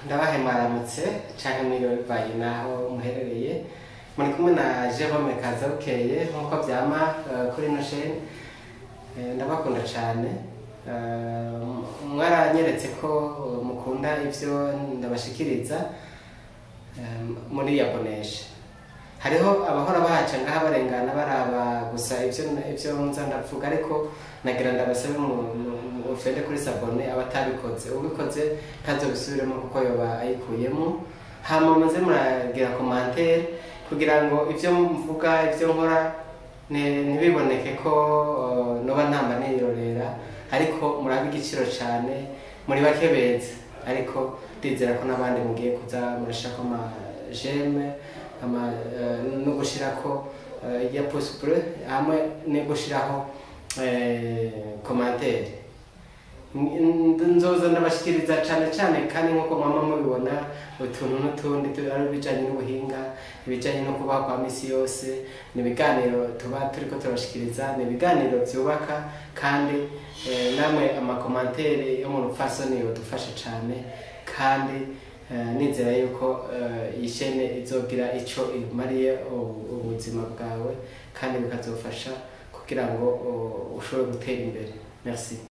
Ndabahe mwaramutse canke mwiriwe bivanye naho muherereye. Muri kumwe na Jerome Kazabukeye nkuko vyama kuri ino chaîne. Ndabakunda cane. Mwaranyeretse ko mukunda ivyo ndabashikiriza muri yabonesha. Hariho abahora bahaca ngaha barengana baraba gusa ivyo nza ndavuga, ariko nagira ndabasabe mufende kuri s'abonner abatabikoze. Ubikoze ntazobisubiremo kuko yoba ayikuyemo. Hama muze muragira commentaire kugira ngo ivyo mvuga, ivyo nkora ntibiboneke ko noba ntamba nirorera, ariko murabe igiciro cane, muri bake beza, ariko ndizera ko n'abandi mugiye kuza murashirako ama j'aime ama no gushirako ya pouce bleu hamwe no gushiraho commentaire. Nzoza ndabashikiriza cane cane, kandi nkuko mwama mubibona, utuntu n'utundi ari ibijanye n'ubuhinga, ibijanye no kubaho kwa misi yose. Ni ibiganiro tuba turiko turabashikiriza, ni ibiganiro vyubaka, kandi namwe ama commentaires yo mu rupfasoni yodufasha cane, kandi nizera yuko iyi chaîne izogira ico imariye ubuzima bwawe, kandi bikazofasha kugira ngo ushobore gutera imbere. Merci.